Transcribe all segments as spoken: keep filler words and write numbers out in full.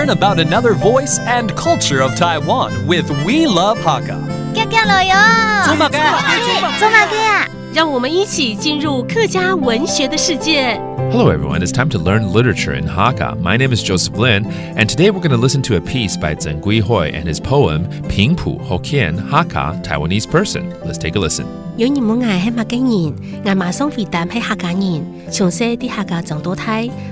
Learn about another voice and culture of Taiwan with We Love Hakka. 遽遽來喲！做麼个啊？做麼个啊？讓我們一起進入客家文學的世界。 Hello, everyone. It's time to learn literature in Hakka. My name is Joseph Lin, and today we're going to listen to a piece by Zeng Guihui and his poem, Pingpu Hokkien, Hakka, Taiwanese person. Let's take a listen. 有人問𠊎係麼个人，𠊎馬上回答係客家人。從細在客家長到大，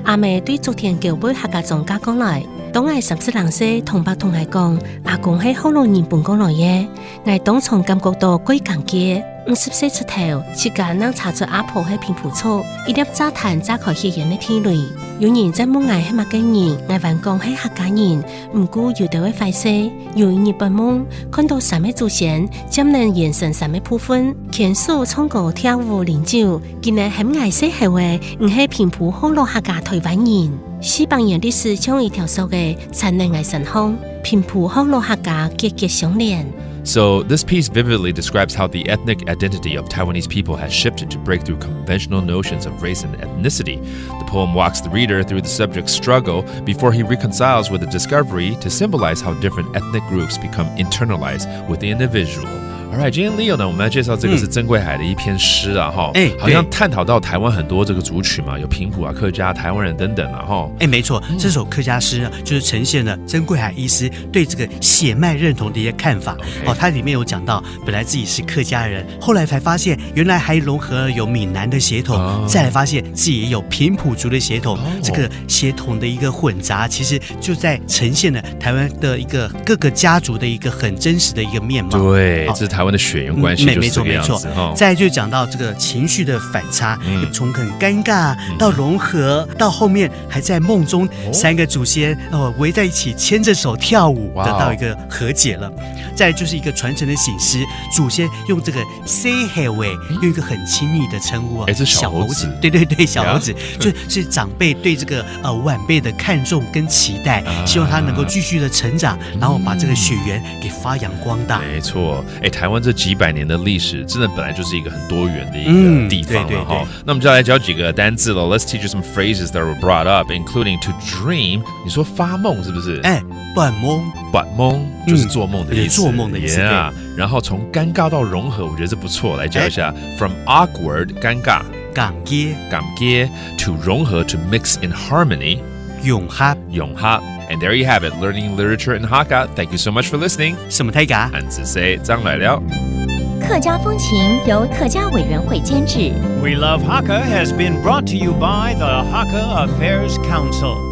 阿姆對竹田溝背客家庄嫁過來。當𠊎三十零歲，同伯同𠊎講，阿公係學老人分過來个。𠊎當場感覺到蓋感激。五十歲出頭，自家正查出阿婆係平埔族，一粒炸彈炸開血緣个地雷。有人再問𠊎係麼个人，𠊎還講係客家人。毋過有兜个壞勢，有一日發夢，看到三个祖先佔領圓山三个部分，牽手唱歌跳舞啉酒，竟然喊𠊎細猴仔，毋係平埔學老客家台灣人。四百年歷史像一條索仔，纏等𠊎身項，平埔學老客家結結相連。 So, this piece vividly describes how the ethnic identity of Taiwanese people has shifted to break through conventional notions of race and ethnicity. The poem walks the reader through the subject's struggle before he reconciles with the discovery to symbolize how different ethnic groups become internalized with the individual. Alright, 今天 Leo 呢，我们要介绍这个是曾贵海的一篇诗啊，哈，哎好像对探讨到台湾很多这个族群嘛，有平埔啊、客家、台湾人等等啊，哈。哎，没错，这首客家诗呢，就是呈现了曾贵海医师对这个血脉认同的一些看法。哦，他里面有讲到，本来自己是客家人，后来才发现原来还融合了有闽南的血统，哦再来发现自己也有平埔族的血统，这个血统的一个混杂，其实就在呈现了台湾的一个各个家族的一个很真实的一个面貌。对，哦这是台湾的血缘关系，嗯没就是这个样子哈。没错没错。再就讲到这个情绪的反差，嗯从很尴尬到融合，到后面还在梦中，哦三个祖先哦围在一起牵着手跳舞，哇哦得到一个和解了。再就是一个传承的醒狮，祖先用这个 say 嘿喂，用一个很亲密的称呼啊，哎这小猴子小猴子，对对对，小猴子，就是长辈对这个呃晚辈的看重跟期待，啊希望他能够继续的成长，然后把这个血缘给发扬光大。没错，哎，台湾这几百年的历史，真的本来就是一个很多元的一个嗯地方了哈。对对对那我们就来教几个单字了。Let's teach you some phrases that were brought up, including to dream. 你说发梦是不是？哎，半梦，发梦就是做梦的意思，嗯做梦的意思 Yeah。然后从尴尬到融合，我觉得这不错。来教一下，from awkward 尴尬，感觉，感觉，to 融合，to mix in harmony，融合，融合。And there you have it, learning literature in Hakka. Thank you so much for listening. 什么泰嘎？俺是谁，张来了。客家风情由客家委员会监制。 We Love Hakka has been brought to you by the Hakka Affairs Council.